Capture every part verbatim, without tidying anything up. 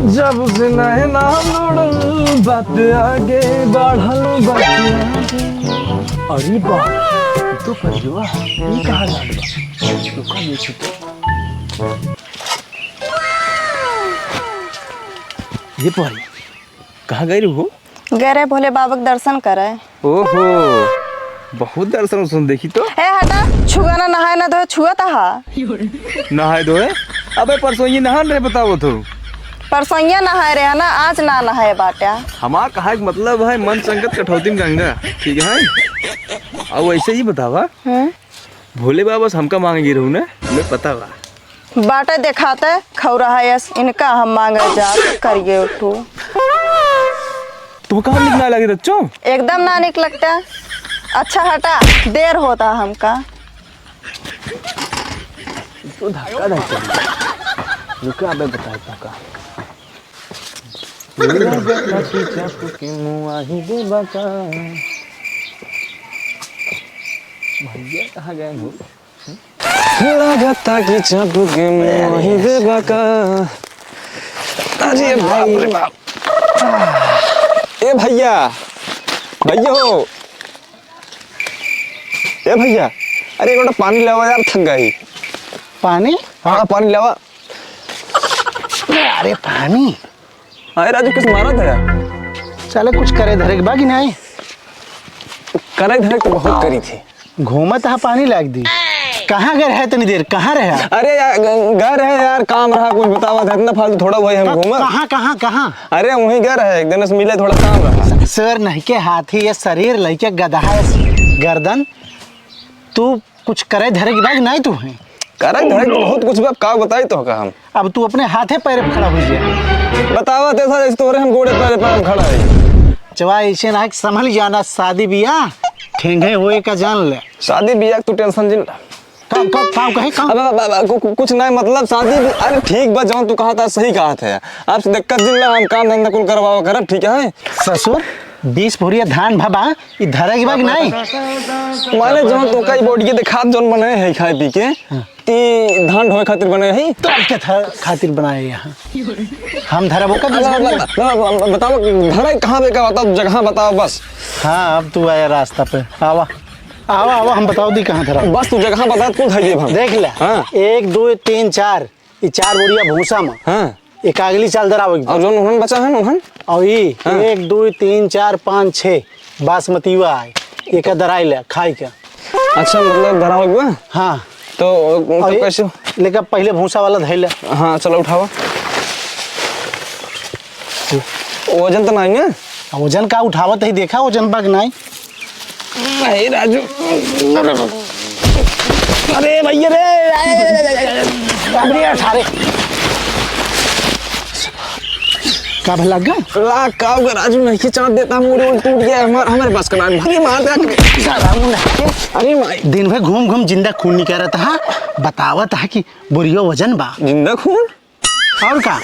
जब से नैना लड़ल, बात आगे बढ़ल, बात आगे। अरे बा, ई तो करियवा, ई कहाँ जात बा? रुका, देखी तो। ये परी, कहाँ गई रहू? गए रहे भोले बाबा के दर्शन करे। ओहो, बहुत दर्शन उर्शन देखी तो। ए हटा, छुआ ना, नहाए ना धोए, छुआ तहा। नहाए धोए? अबे परसों ये नहान रहे, बताओ तो। परसों ये नहाए रहे ना, आज ना नहाए बाटे। हमार कहा के मतलब है, मन संगत कठौती में गंगा, ठीक है? अब वैसे ही बतावा, हम्म। भोले बाबा से हमका मांगे गिरहू ना, मैं पता बा। बाटे देखाते खौरा है यस, इनका हम मांगे जा करिए उठू। तो कहाँ निक ना लगे बच्चों? एकदम ना निक लगता। अच्छा हटा, देर होता हमका। तो धक्का धक्का। रुका, अबे बताए तो का। भैया कहाँ गए हो? लागता कि चाप के मुआही देबा का। अरे बाप रे बाप। ए भैया, भैया हो। ए भैया, अरे एक लोटा पानी लावा यार, थक गई। पानी? हाँ, पानी लावा। अरे पानी? अरे राजू, किस मारत है यार? साले कुछ करे धरे के बा कि नहीं? करे धरे तो बहुत करी थी। घूमत हा, पानी लाग दी। कहाँ गए रहे इतनी देर? कहाँ रहे? अरे यार, ग-, गए रहे यार, काम रहा, कुछ बतावा था, इतना फालतू थोड़ा वही हम कब? घूमत। कहाँ, कहाँ, कहाँ? अरे वहीं गए रहे, एक दिन से मिले, थोड़ा काम रहा। सर नहीं के हाथी, ये शरीर लइके गधा है, गर्दन। तू कुछ करे धरे के बा कि नाहीं तू है? करे धरे के बहुत कुछ बा, अब का बताई तो का हम? अब तू अपने हाथे पैरे पे खड़ा हो जा। बतावा ते सर, इस तोरे हम गोड़े पैरे पे हम खड़ा है। चवा ऐसे ना कि संभल जाना, शादी बियाह ठेंगे होए का जान ले। शादी बियाह तू tension जिन। का, का, का कहे, का? अब, अब, अब, कु-, कु-, कुछ नहीं, मतलब शादी भी, अरे ठीक बा, जौन तू कहा था सही कहा था। आपसे दिक्कत जिन ले, हम काम धंधा कुल करवावा करब, ठीक है? ससुर, बीस बोरिया धान भबा, ई धरे के बा कि नाहीं? माने जौन तोका ई बोडिये देखात जौन बने है खाए पी के, हाँ। ती धान ढोए खातिर बने है। तो आपके थ-, खातिर बनाए यहाँ। हम धरबो का बीस बोरिया? बताओ, धरे कहाँ पे का बताओ, जगह बताओ बस। हाँ, अब तू आया रास्ता पे। आवा, आवा, आवा, हम बताओ दी कहाँ धरा। बस तू जगह बता, तू धर देब हम। देख ले। हाँ। एक, दो, तीन, चार। ई चार बोरिया भूसा में। हाँ। एक अगली साल दरावे के बा। और जौन उन्हन बचा है ना, उन्हन? और ई हाँ। एक, दो, तीन, चार, पाँच, छः बासमतीवा आए, एका दराई ले, खाई के। अच्छा, मतलब दरावे के बा? हाँ। तो, तो और ये कैसे? लेके पहले भूसा वाला धइले। हाँ, चलो उठावा। वजन तो नहीं ना? वजन का उठावत है, देखा वजन बा कि नहीं? नहीं राजू, अरे भैया रे, अरे सारे, का भला लग गया? ला का होगा राजू, नहीं चाँद देता, मुड़ी उड़ टूट गया हमार, हमारे पास का ना, भाई मार दे। सारा मुंह है। अरे माई। दिन भर घूम घूम जिंदा खून निकालत हा, बतावत हा कि बोरियो वजन बा। जिंदा खून? और का?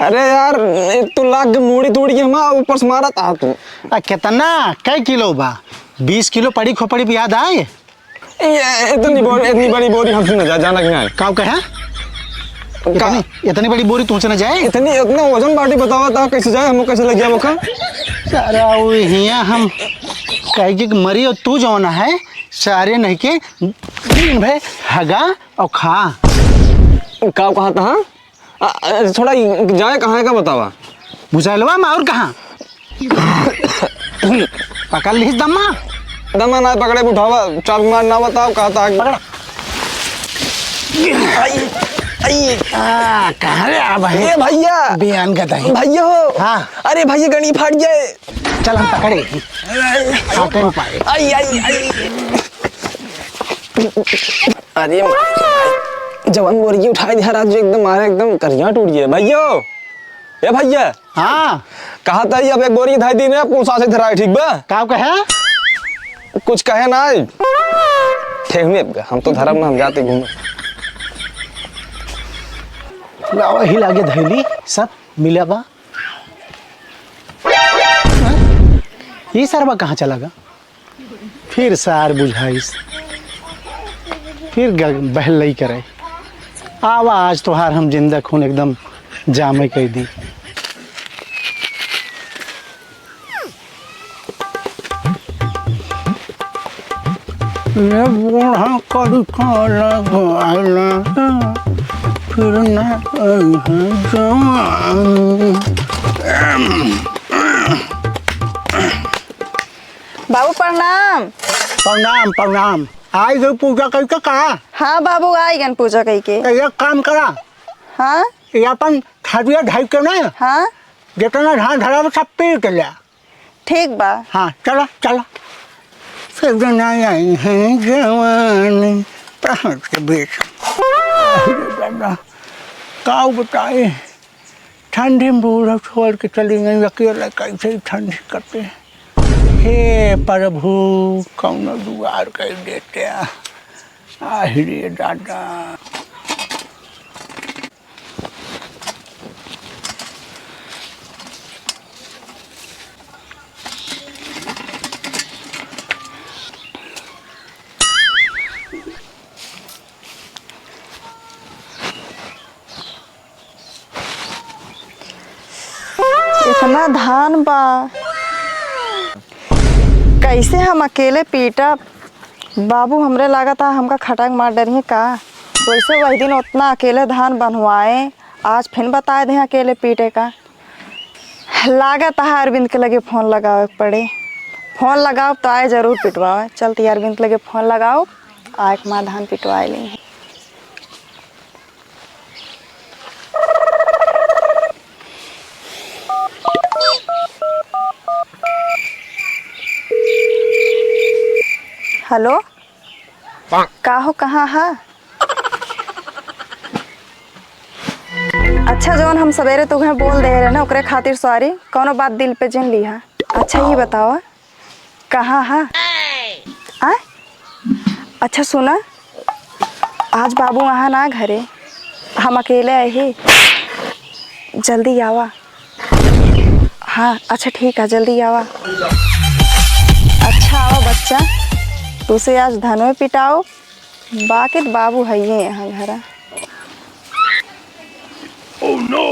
अरे यार, एक तो लाग के मूड़ी तोड़ के हमार ऊपर से मारत आ तू। आ, कितना? कै किलो बा? बीस किलो पड़ी खोपड़ी पे याद आए? ये इतनी बोरी, इतनी बड़ी बोरी हमसे न जा, जाना कि नहीं? का कहा? का? इतनी, इतनी बड़ी बोरी तुमसे न जाए? इतनी, इतना वजन बाटी बतावा था, कैसे जाए, हमको कैसे लग गया वो का? सारा वो हिया हम कहे कि मरी और तू जौन है, सारे नहीं के दिन भर हगा और खा। का कहा था? आ, आ, थोड़ा ई जाए कहाँ है का बतावा? भुजैलवा में और कहाँ? पकड़ लिहिस दम्मा? दम्मा ना पकड़े, उठावा, चाप मार ना बताओ, कहा था। पकड़। आई, आई। आ, कहाँ रे आ भाई? ए भैया। बियान का ताई। भैया हो। हाँ। अरे भैया, गणी फाट जाए। चल हम पकड़े। अरे, हाँ, कहीं पाए। आई, आई, आई। अरे माई, जवन बोरिया उठाए दिया राजू, एकदम मारे, एकदम करिया टूट गया। भैया, ए भैया। हाँ। कहा था अब एक बोरी धाई दिन है, कुल सासे धराए, ठीक बा? का कहे? कुछ कहे ना। ठेहुने अब हम तो धरम ना, हम जाते घूमे। लावा ही लागे धैली, सब मिला बा। ई सरवा कहाँ चला गा? फिर सार बुझाइस, फिर ग-, बहलई करे। आवा, आज तोहार हम जिंदा खून एकदम जामे कह दी। ये बूढ़ा कलका लगवाला, फिर ना अइहे जवान। बाबू प्रणाम। प्रणाम, प्रणाम। आई गई पूजा करके का? हाँ बाबू, आई गन पूजा करके। तो एक काम करा। हाँ? ये अपन थरिया ढाई के ना, हाँ? जितना धान धरा बा, सब पीट ले। ठीक बा। हाँ, चला, चला। सजना आई है जवान, पहुँच के बेच। अरे दादा, का बताए, ठंडी में बूढ़ा छोड़ के चली गई, अकेला कैसे ही ठंडी कटे। हे प्रभु, कौनो जुगाड़ कर देते। आहि रे दादा। इतना धान बा, कैसे हम अकेले पीटब? बाबू हमरे लागत है हमका खटक मार डरिहे का? वैसे वही दिन उतना अकेले धान बन्हवाए, आज फिर बताए दे अकेले पीटे का। लागत है अरविंद के लगे फोन लगावे के पड़े। फोन लगाओ तो आए जरूर पिटवावे। चलती अरविंद के लगे फोन लगाओ, आए के माँ धान पिटवाए ली। हेलो, का हो, कहाँ हा? अच्छा, जौन हम सवेरे तुहे बोल दे रहे ना, ओकरे खातिर सॉरी, कौनो बात दिल पे जिन लिहा। अच्छा, ये बतावा, कहाँ हा? आ? अच्छा सुना, आज बाबू वहाँ ना घरे, हम अकेले आए ही, जल्दी आवा। हाँ, अच्छा ठीक है, जल्दी आवा। अच्छा आवा बच्चा, तुसे आज धनवे पिटाओ, बाकी त बाबू हइये यहाँ घरा। Oh no!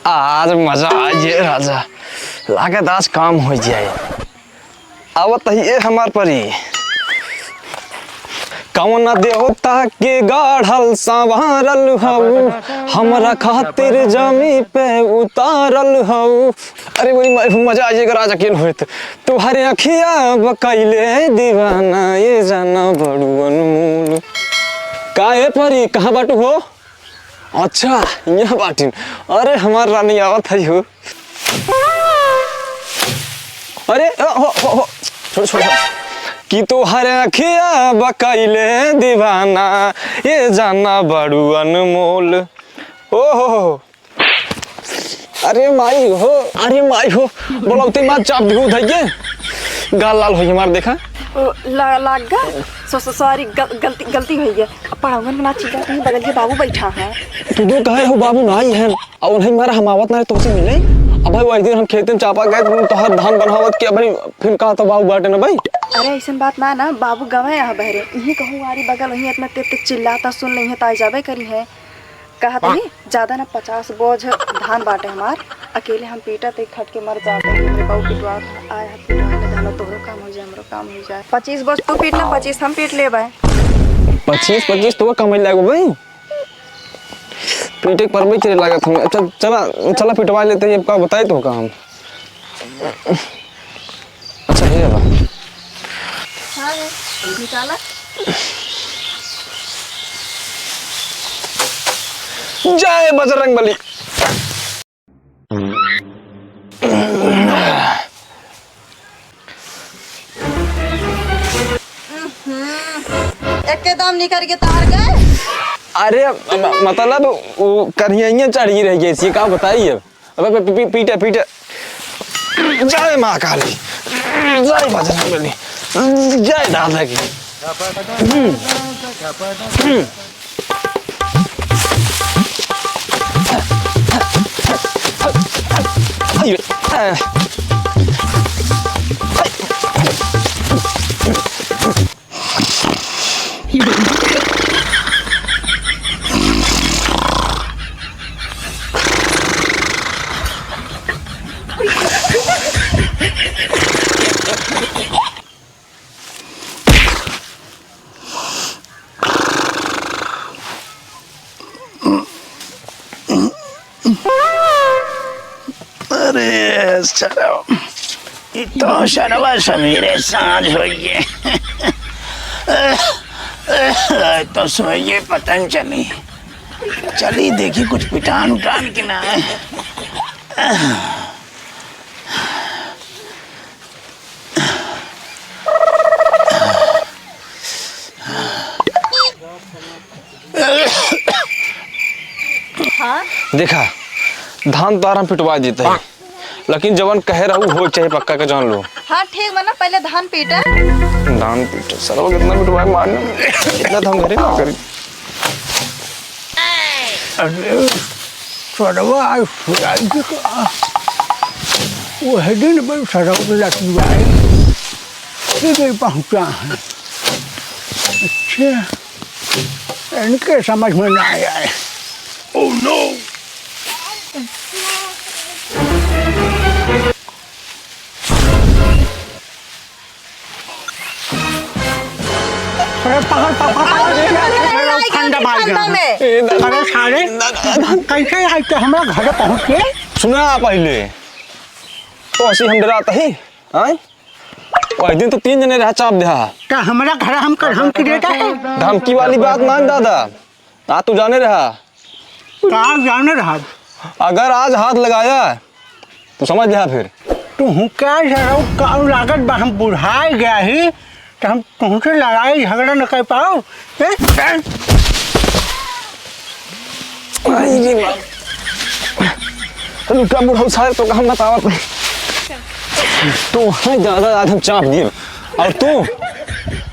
आज मजा आ जाए राजा, लागत आज काम हो जाए। आवत ही ए हमार परी। कौन देवता के गाढ़ल संवारल हऊ, हमरा खातिर जमी पे उतारल हऊ। अरे वही म-, मजा आ जाएगा राजा, केन होत। तुहरे अखिया बकैले दीवाना, ये जाना बड़ू अनमोल। का ए परी, कहाँ बाटू हो? अच्छा, यहाँ बाटिन। अरे, हमार रानी आवत है हो। अरे, ओ, हो, हो, हो। छोड़, छोड़, छोड़। कि तोहर अखिया बकैले दीवाना, ये जाना बड़ू अनमोल। ओ हो हो। अरे माई हो, अरे माई हो। बोलौते मार चाप दिहू धइके। गाल लाल होई हमार, देखा। ओ, ला-, लाग गा? सो-, सो-, सॉरी, गल-, गलती, गलती होइ गया। अब पढ़ाऊंगा ना, चीजा कहीं बगल के बाबू बैठा है। तू जो कहे हो बाबू ना आई है, और उन्हें मारा हम आवत ना है तुमसे मिले। अब भाई वही दिन हम खेते में चापा गए, तुम तो हर धान बनावत के, अब भाई फिर कहा तो बाबू बाटे ना भाई। अरे ऐसन बात ना ना, बाबू गवे यहाँ बहरे, यहीं कहूँ आरी बगल, वहीं इतना तेज तेज चिल्लाता, सुन नहीं है तो आ जाबे करी है। कहत ही, ज्यादा ना पचास बोझ धान बाटे हमार, अकेले हम पीटत ही खट के मर जाते ही, हमरे बाबू पिटवा आए हाथ पिटवा ले, धान तोहरो काम हो जाए, हमरो काम हो जाए। पच्चीस बोझ तू पीट ना, पच्चीस हम पीट लेबे। पच्चीस, पच्चीस तो कमाई लागो भाई, पीटे के परबे तेरे लागत हम। अच्छा चला, चला पिटवा लेते हैं, अब का बताए तो का हम। अच्छा, हे बा। हाँ, है। निकाला। जय बजरंग बली। एकदम निकर के तार गए। अरे, म-, मतलब, वो करिया चढ़ी रह गई, इसी का बताइए। अबे, पी-, पी-, पीटे, पीटे। जय माँ काली, जय बजरंग बली, जय दादा की। हम्म। हम्म। अरे सरवा, ई तो सरवा सवेरे साँझ होइए। तो सोइए पता न चली। चली देखी कुछ पिटान उटान के ना है। हाँ? देखा, धान तो आराम पिटवा देते हैं, लेकिन जवन कहे रहू हो चाहे पक्का का जान लो। हाँ, ठीक बा ना, पहले धान पीटा। धान पीटा, सरवा कितना पिटवाए मारने, इतना धान घरे ना करी। अरे, सरवा आज फुराई के का? वो है दिन भर सरवा के लटुआए। ये गई पहुँचा है। अच्छा, इनके समझ में ना आया है। Oh no! अरे पकड़, पकड़, पकड़, अरे, अरे, अरे, अरे, अरे, अरे, ठंडा मार गया। ठंडा में। ए, दादा, अरे सारे, दादा, दादा। कैसे आए थे हमरा घर पहुँच के? सुना पहले, तो ऐसे हम डराता ही, हाँ? वही दिन तो तीन जने रहा चाप देहा। तो हमरा घर हम कर हम की देता है? धमकी वाली बात मान दादा, आज तू जाने रहा। का जाने रहा? अगर आज हाथ लगाया, तो समझ लिहा फिर। तू हूँ क्या सरऊ, का लागत बा, हम बुढ़ाए गया ही, तो हम तुमसे लड़ाई झगड़ा न कर पाओ। हैं? आई रे बाप। रुका बुढ़ऊ साहब, तो हम बतावत नहीं। तो है दादा, आज हम चाप दिए। और तू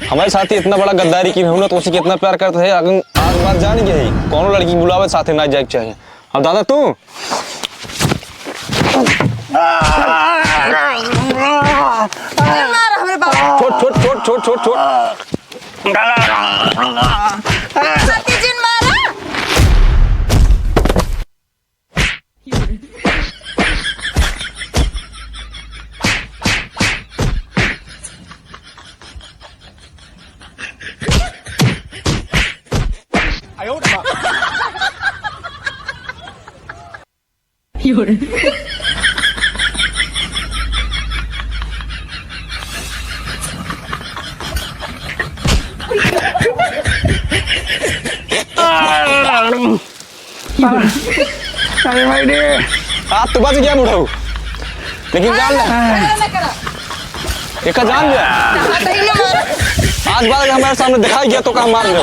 हमारे साथ ही इतना बड़ा गद्दारी की, हम तो उसे कितना प्यार करते हैं, अगर आज बात जान गया ही, कौनो लड़की बुलावे साथे ना जाए के चाहिए। अब दादा तू अरे मार हमरे बाबू। छोड़, छोड़, छोड़, छोड़, छोड़, छोड़। सतीश जी ने मारा। अरे भाई रे, आज तो बच गया बुढ़ऊ, लेकिन जान ले, एका जान ले। आज बाद हमारे सामने दिखाई गया तो का मार ले।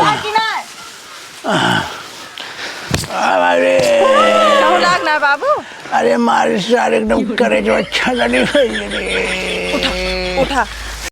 अरे। कहूँ लाग ना बाबू। अरे मारे सारे एकदम करे जो अच्छा लगे भाई रे। उठा, उठा।